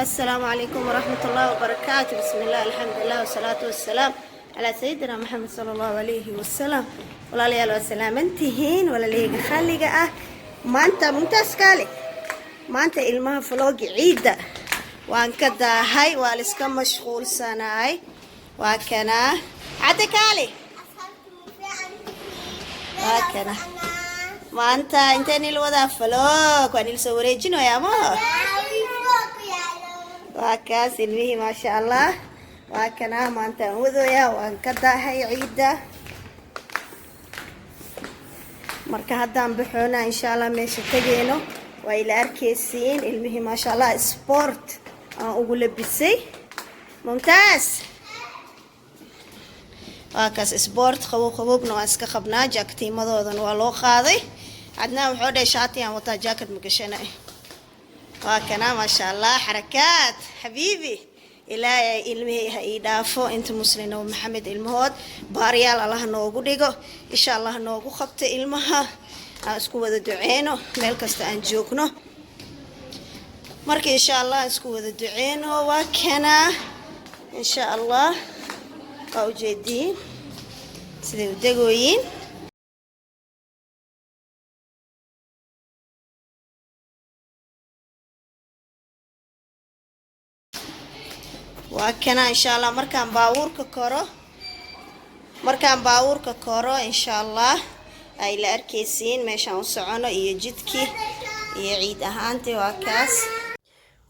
Asalaamu calaykum waraxmat ullahi wabarakaatu. Bismi illah, alxamdulilah, wasalaatu wasalaam calaa sayidina Maxamed sala allahu calayhi wasalam. Walaalayaal, waa salaamantihiin, walaalahayga khaliga ah. Maanta Mumtaas kaale, maanta ilmaha vlog-gi ciidda waan ka daahay, waa liska mashquulsanaay. Waa kanaa cadde, kaale, waa kana. Maanta intee nil wadaa vlog, waa nil soo wareejinayaa maho. Waa kaas ilmihii, maasha Allah. Waa kanaa, maanta aan wadooyaa, waan ka daahay ciidda. Marka haddaan baxoona, insha Allah, meesha tegeyno waa ila arkeysiin. Ilmihii, maasha Allah, sport aan ugu labisay. Mumtaas, waa kaas sport, qabow qabowna waan iska qabnaa. Jaakatiimadoodana waa loo qaaday. Cadnaan wuxuu dhahay shaati aan wataa, jaakat ma gashanay. Waa kana, maasha Allah, xarakaat xabiibi. Ilaahay ilmihii ha ii dhaafo, inta muslin oo Maxamed ilmahood baaryaal Allah noogu dhigo, insha Allah noogu qabto ilmaha. Aan isku wada duceyno meel kasta aan joogno. Marka insha Allah aan isku wada duceyno. Waa kana, insha Allah, waa ujeediin siday u degooyiin. Waa kana, insha Allah, markaan baabuurka koro, insha Allah, ay la arkeysiin meeshaan u socono iyo jidkii iyo ciid ahaantii. Waa kaas,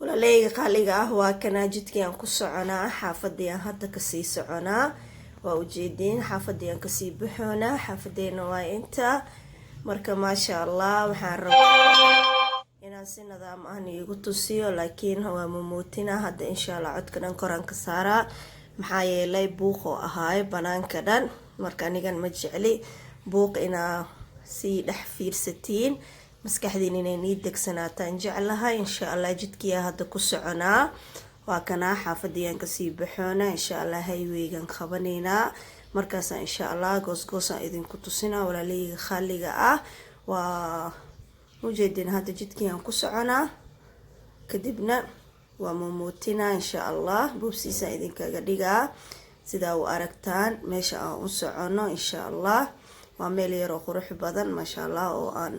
walaaleyga qaaliga ah. Waa kanaa jidkii aan ku soconaa, xaafadii aan hadda kasii soconaa. Waa ujeediin, xaafadii aan kasii baxoonaa, xaafadeena waa inta. Marka maasha Allah, waxaan rabaa inaan si nidaam ahna iigu tusiyo, laakiin waa mamootina hadda. Insha Allah codka dhan koraan ka saaraa, maxaa yeelay buuq oo ahaayo banaanka dhan. Marka anigan ma jecli buuq, inaa sii dhex fiirsatiin, maskaxdiin inay nii degsanaataan jeclahay. Insha Allah jidkiyaa hadda ku soconaa. Waa kanaa, xaafadiyaan kasii baxoona. Insha Allah highwaygan qabanaynaa, markaasa insha Allah goosgoosaan idinku tusinaa, walaalahayga khaaliga ah. Waa ujeedin, hadda jidkiiaan ku soconaa, kadibna waa mumootinaa. Insha Allah buubsiisaan idinkaga dhigaa sidaa u aragtaan meesha aan u socono. Insha Allah waa meel yaroo qurux badan, maasha Allah, oo aan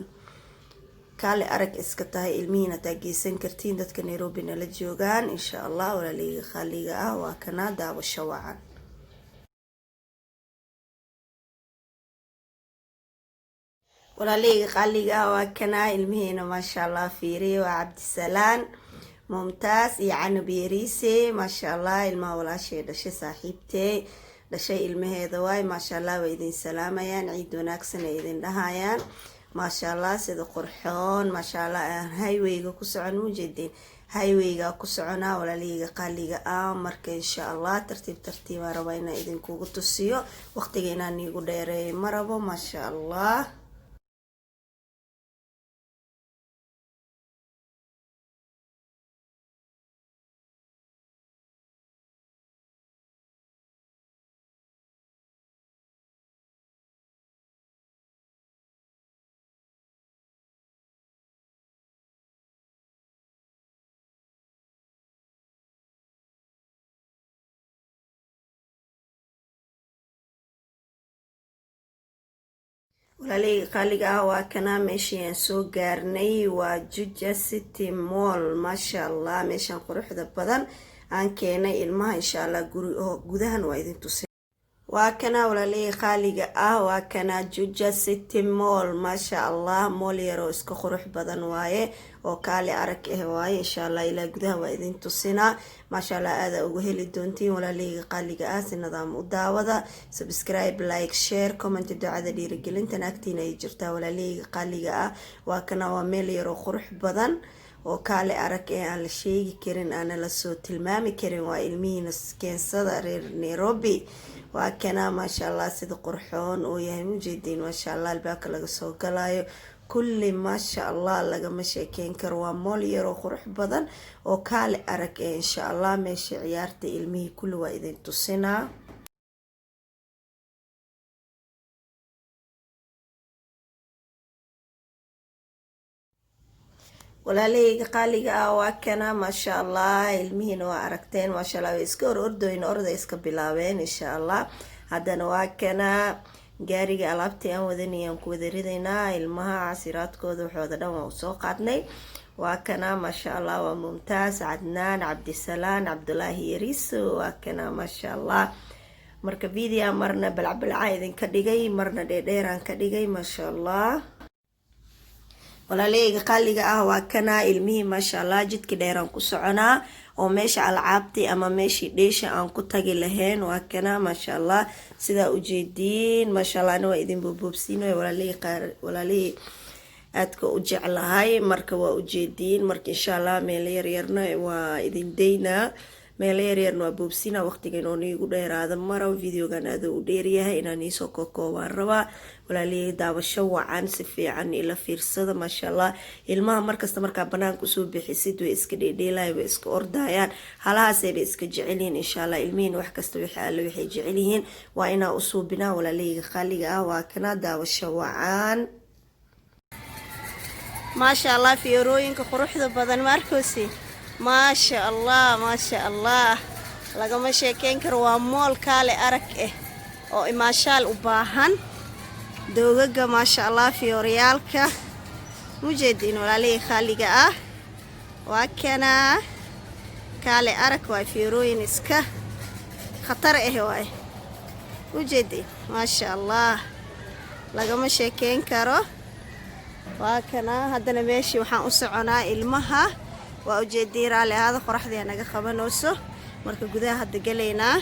kaale arag iska tahay, ilmihiin hataa geysan kartiin, dadka Nairobi nala joogaan. Insha Allah, walaaleyga khaaliga ah, waa kana, daawasho wacan. Walaaleyga qaaliga ah, waa kanaa ilmihiina, maasha Allah. Fiiriye, waa Cabdisalaan, Mumtaas iyo Canab Yariise, maasha Allah. Ilmaha walaashay dhashay, saaxiibtee dhashay ilmaheeda waay. Maasha Allah, way idin salaamayaan, ciid wanaagsan ay idin dhahayaan. Maasha Allah, sida qurxoon, maasha Allah, aan highwayga ku socon. Mujeedeen, highwayga ku soconaa, walaaleyga qaaliga ah. Marka insha Allah tartiib tartiibaan rabaa inaan idinkugu tusiyo, waqtiga inaan iigu dheereeyo ma rabo, maasha Allah. Walaaleyga qaaliga ah, waa kanaa meeshii aan soo gaarnay, waa Juja City Mall. Maasha Allah, meeshaan quruxda badan aan keenay ilmaha. Insha Allah guri oo gudahan waa idin tusay. Waa kanaa, walaaleyga qaaliga ah, waa kanaa Juja City Mall. Maasha Allah, mall yaroo iska qurux badan waaye oo kaale arag ah waaye. Insha Allah ilaa gudaha waa idin tusinaa. Maasha Allah, aada uga heli doontiin, walaaleyga qaaliga ah. Si nidaam u daawada, subscribe, like, share, comment, ducada dhiirigelintan agtiina ay jirtaa, walaaleyga qaaliga ah. Waa kana, waa meel yaroo qurux badan oo kaale arag ee aan la sheegi karin, aana lasoo tilmaami karin. Waa ilmihiina keensada reer Nairobi. Waa kanaa, maasha Allah, sida qurxoon uu yahay mujeediin. Maasha Allah, albaabka laga soo galayo kulli, maasha Allah, lagama sheekeyn karo. Waa mall yaroo qurux badan oo kaale arag ee. Insha Allah meesha ciyaarta ilmihii kulli waa idin tusinaa. Walaalahayga qaaliga ah, waa kana, maasha Allah. Ilmihiina waa aragteen, maasha Allah, way iska or ordoyn, orday iska bilaabeen, insha Allah. Haddana waa kana gaariga, alaabtii aan wadanay aan ku wada ridaynaa. Ilmaha casiraadkooda, waxooda dhan waa usoo qaadnay. Waa kana, maasha Allah, waa Mumtaas, Cadnaan, Cabdisalaan, Cabdulaahi Yariso. Waa kana, maasha Allah. Marka video marna balacbalaca idinka dhigay, marna dheerdheeraan ka dhigay, maasha Allah. Walaalahayga qaaliga ah, waa kana ilmihii, maasha Allah. Jidkii dheeraan ku soconaa oo meesha alcaabtii ama meeshii dheesha aan ku tagi lahayn. Waa kana, maasha Allah, sidaa ujeediin, maasha Allah. Ana waa idin boobboobsiinaya, walaalihii aadka u jeclahay. Marka waa ujeediin. Marka insha Allah meelo yaryarna waa idin daynaa, meelo yaryarna waa boobsiina. Waqtiga inoo niigu dheeraada mara, videogan aada u dheeryahay, inaan iisoo kokoobaan rabaa. Walaalihii, daawasho wacan, si fiican ila fiirsada, maasha Allah. Ilmaha markasta markaa banaanka usoo bixisid, way iska dheedheelayan, way iska ordayaan, halahaasay bay iska jecelyihiin, insha Allah. Ilmihiin wax kasta wixii alle waxay jecelyihiin waa inaa usuubinaa. Walaalahayga qaaliga ah, waa kana, daawasho wacan. Maasha Allah, fiyoorooyinka quruxda badan markosi, maasha Allah, maasha Allah, lagama sheekeyn karo. Waa mall kaale arag ah oo imaashaal u baahan. Doogaga, maasha Allah, fiyooryaalka mujeediin. Walaalihii khaaliga ah, waa kana, kaale arag. Waay fiyoorooyin iska khatar ah waay, ujeediin, maasha Allah, lagama sheekeyn karo. Waa kana. Haddana meeshii waxaan u soconaa ilmaha. Waa ujeediin, raalli ahaada, qoraxdii naga qabanayso. Marka gudaha hadda gelaynaa.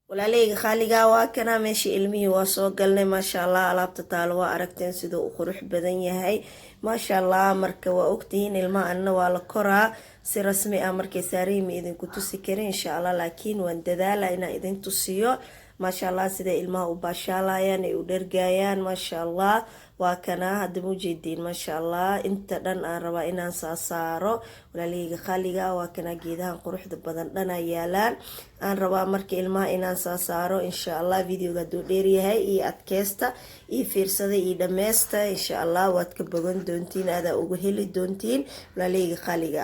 Walaalahayga khaaliga, waa kana meeshii ilmihii, waa soo galnay, maasha Allah. Alaabta taalo waa aragteen siduu u qurux badan yahay, maasha Allah. Marka waa ogtihiin, ilmaha anna waa la koraa. Si rasmi ah markay saarihii ma idinku tusi karin, insha Allah, laakiin waan dadaala inaan idin tusiyo, maasha Allah, siday ilmaha u baashaalayaan, ay u dhergayaan, maasha Allah. Waa kana hadda, ma ujeediin? Maasha Allah, inta dhan aan rabaa inaan saasaaro. Walaalahayga qaaliga, waa kana, geedahan quruxda badan dhana yaalaan aan rabaa marka ilmaha inaan saasaaro, insha Allah. Videoga hadduu dheeryahay, iyo adkeysta, iyo fiirsada, iyo dhameysta, insha Allah waad ka bogan doontiin, aadaa uga heli doontiin, walaalahayga qaaliga.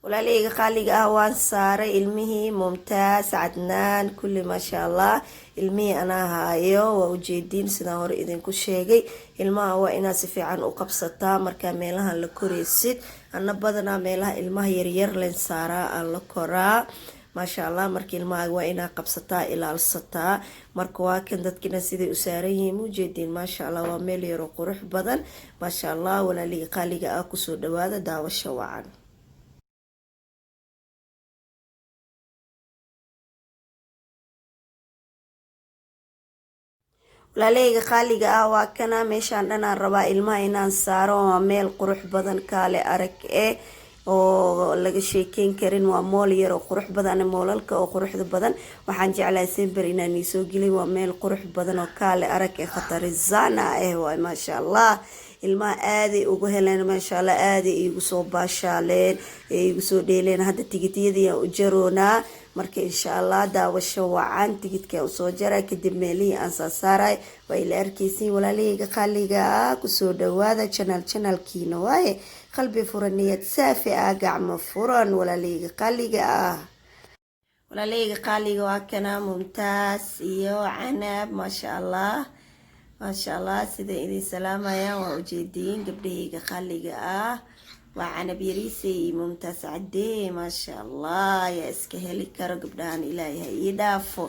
Walaalahayga qaaliga ah, waan saaray ilmihii, Mumtaas, Cadnaan, kulli, maasha Allah. Ilmihii anaa haayo, waa ujeediin. Sidaan hore idinku sheegay, ilmaha waa inaad si fiican u qabsataa markaa meelahan la koraysid. Ana badanaa meelaha ilmaha yaryar leen saaraa, aan la koraa, maasha Allah. Marka ilmaha waa inaa qabsataa, ilaalsataa. Marka waa kan, dadkina siday u saaran yihiin, mujeediin, maasha Allah. Waa meel yaroo qurux badan, maasha Allah. Walaaliga qaaliga ah, kusoo dhawaada, daawasho wacan. Walaalahayga qaaliga ah, waa kana meeshaan dhanaan rabaa ilmaha inaan saaro. Waa meel qurux badan, kaale arag eh oo laga sheekeyn karin. Waa mall yar oo qurux badan. Mallalka oo quruxda badan waxaan jeclahay sember inaan iisoo gelin. Waa meel qurux badan oo kaale arag ee khatarizana ah waay, maasha Allah. Ilmaha aaday ugu heleen, maasha Allah, aaday iigu soo baashaaleen ee iigu soo dheeleen. Hadda tigitiyadii aan u jaroonaa. Marka insha Allah daawasho wacan. Tigidka usoo jaray, kadib meelihii aan saasaaray waa ila arkeysiin. Walaalahayga qaaliga ah, kusoo dhawaada channelkiina waaye. Qalbi furan, niyad saafi ah, gacmo furan, walaalahayga qaaliga ah. Walaalahayga qaaliga, waa kana Mumtaas iyo Canab, maasha Allah, maasha Allah. Sida idin salaamayaan waa ujeediin, gabdhahayga qaaliga ah. Waa Canab Yariise iyo Mumtaas Cadee, maasha Allah. Yaa iska heli karo gabdhahan? Ilaahay ha ii dhaafo.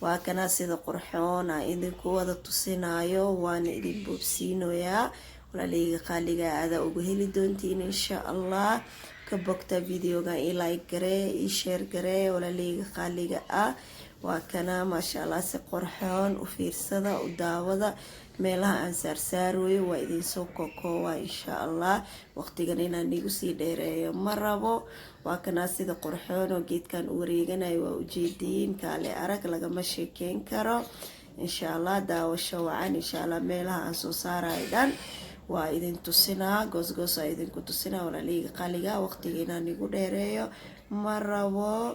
Waa kana sida qurxoon aan idinku wada tusinaayo, waana idin boobsiinoyaa. Walaalahayga qaaliga, aadaa ugu heli doontiin, insha Allah. Ka bogta videogan, ii like garee, ii share garee, walaalahayga qaaliga ah. Waa kana, maasha Allah, si qurxoon u fiirsada, u daawada meelaha aan saarsaarooyo. Waa idinsoo kokoowaa, insha Allah. Waqtigan inaan igu sii dheereeyo ma rabo. Waa kanaa sida qurxoon oo geedkan u wareeganayo, waa ujeediin, kaale arag, lagama sheekeyn karo. Insha Allah daawasho wacan. Insha Allah meelaha aan soo saarayo dhan waa idin tusinaa, goosgoos aa idinku tusinaa, walaalihayga qaaliga. Waqtiga inaan igu dheereeyo ma rabo.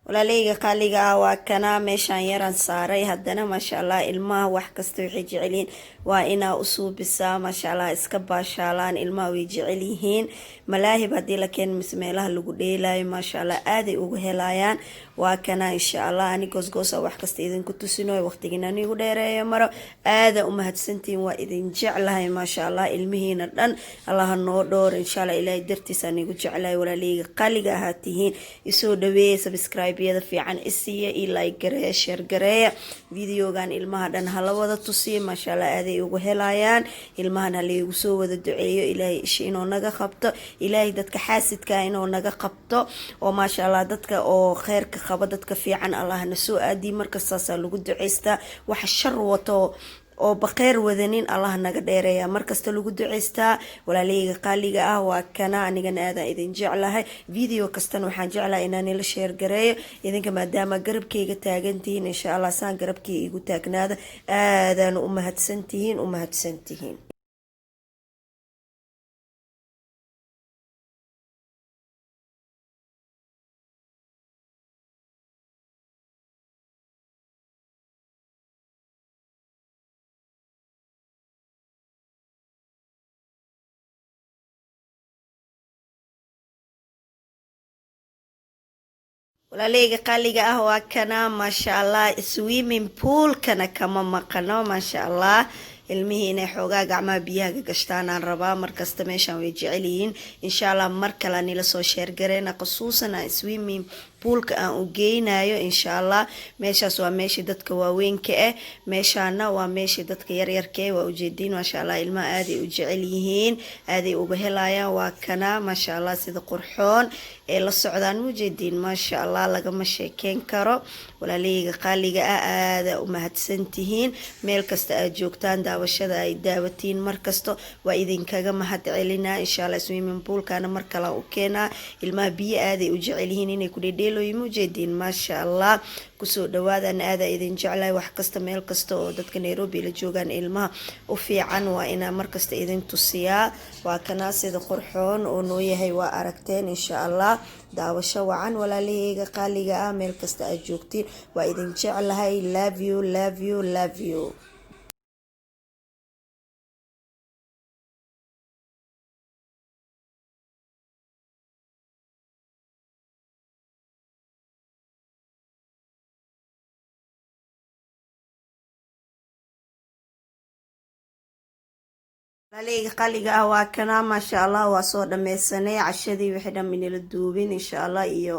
Walaaleyga qaaliga ah, waa kana meeshaan yaraan saaray. Haddana maasha Allah, ilmaha wax kasta waxay jecelyihiin waa inaa usuubisaa. Maasha Allah, iska baashaalaan ilmaha, way jecel yihiin malaahib haddii la keeno mise meelaha lagu dheelayo. Maasha Allah, aaday ugu helayaan. Waa kana insha Allah, ani goosgoosa wax kasta idinku tusinoy, waqtigiina anigu dheereeyo maro. Aada umahadsantihiin, waa idin jeclahay. Maasha Allah, ilmihiina dhan Allaha noo dhoor insha Allah. Ilaahay dartiis anigu jeclahay. Walaaleyga qaaliga ahaa tihiin, isoo dhaweeya, subscribe-yada fiican isiiya, iyo like gareeya, share gareeya videogan. Ilmaha dhan hala wada tusiya. Maasha Allah, aaday ugu helayaan ilmahan. Halaygu soo wada duceeyo Ilaahay isha inuu naga qabto, Ilaahay dadka xaasidka inuu naga qabto, oo maasha Allah dadka oo kheyrka qaba, dadka fiican Allah na soo aadiy. Markastaasaa lagu duceystaa. Waxa shar wato oo baqeyr wadanin Allah naga dheereeya, markasta lagu duceystaa. Walaaleyga qaaliga ah, waa kana. Anigana aadaan idin jeclahay. Video kastana waxaan jeclahay inaan ila share gareeyo idinka, maadaama garabkayga taagantihiin. Insha Allah, saan garabkayga igu taagnaada. Aadaan u mahadsantihiin, u mahadsantihiin. Walaaleyga qaaliga ah, waa kana. Maasha Allah, swimming poolkana kama maqano. Maasha Allah, ilmihii inay xoogaa gacmaha biyaha ka gashtaan aan rabaa markasta. Meeshaan way jecel yihiin. Insha Allah, mar kale nila soo share gareena, khusuusan aan swimming poolka aan u geynayo insha Allah. Meeshaas waa meeshii dadka waaweynka ah, meeshaana waa meeshii dadka yaryarka ah. Waa ujeediin, maasha Allah, ilmaha aaday u jecel yihiin, aaday uga helayaan. Waa kana, maasha Allah, sida qurxoon ee la socdaan, ujeediin. Maasha Allah, lagama sheekeyn karo. Walaalahayga qaaliga ah, aada u mahadsantihiin meel kasta aad joogtaan, daawashada ay daawatiin markasto waa idinkaga mahad celinaa. Insha Allah, swimming poolkana mar kale u keenaa ilmaha. Biyo aaday u jecel yihiin inay ku dhedheeloyin, ujeediin. Maasha Allah, kusoo dhawaadana. Aada idin jeclahay. Wax kasta, meel kasta oo dadka Nairobi la joogaan ilmaha u fiican waa inaa markasta idin tusiyaa. Waa kanaa sida qurxoon oo noo yahay, waa aragteen. Insha Allah, daawasho wacan, walaalahayga qaaliga ah, meel kasta aad joogtiin. Waa idin jeclahay. Love you, love you, love you. Walaalahayga qaaliga ah, waa kana. Maasha Allah, waa soo dhameysanay cashadii, wixii dhan minila duubin insha Allah, iyo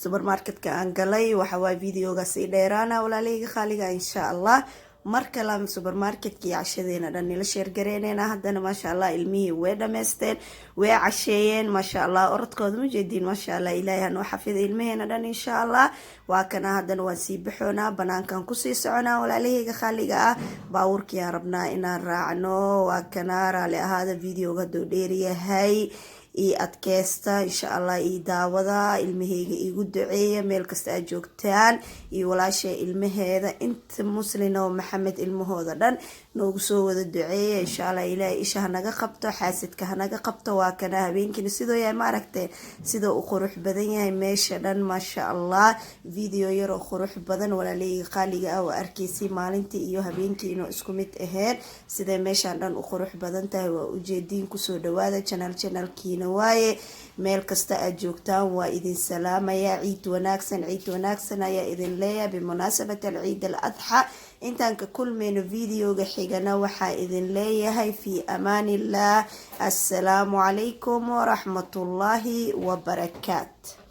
supermarketka aan galay. Waxawaaye videoga sii dheeraana. Walaalahayga qaaliga, insha Allah, mar kale supermarketka iyo cashadeena dhan nila share gareyneyna. Haddana maasha Allah, ilmihii way dhameysteen, way casheeyeen. Maasha Allah, orodkooda ma jeediin. Maasha Allah, Ilaahay hanoo xafida ilmaheena dhan insha Allah. Waa kana, haddana waan sii baxoonaa, banaankan kusii soconaa. Walaalahayga qaaliga ah, baabuurkiaan rabnaa inaan raacno. Waa kana. Raali ahaada videoga hadduu dheeryahay, io adkeysta insha Allah, io daawada. Ilmaheyga iigu duceeya meel kasta aad joogtaan, iyo walaasha ilmaheeda, inta muslin oo Maxamed ilmahooda dhan noogu soo wada duceeya insha Allah. Ilaahay isha hanaga qabto, xaasidka hanaga qabto. Waa kana habeenkiina sidoo yahay, ma aragteen sidoo u qurux badan yahay meesha dhan? Maasha Allah, video yaroo qurux badan, walaaleyga qaaliga ah, waa arkaysay maalintii iyo habeenkii inuu isku mid ahayn. Siday meeshaan dhan u qurux badan tahay waa ujeediin. Kusoo dhawaada channelkiina waaye. Meel kasta aad joogtaan waa idin salaamaya. Ciid wanaagsan, ciid wanaagsan ayaa idin leeyahay bimunaasabat alciid al adxa. Intaan ka kulmayno videoga xigana, waxaa idin leeyahay fi amaan illah. Assalaamu calaykum waraxmatullaahi wabarakaat.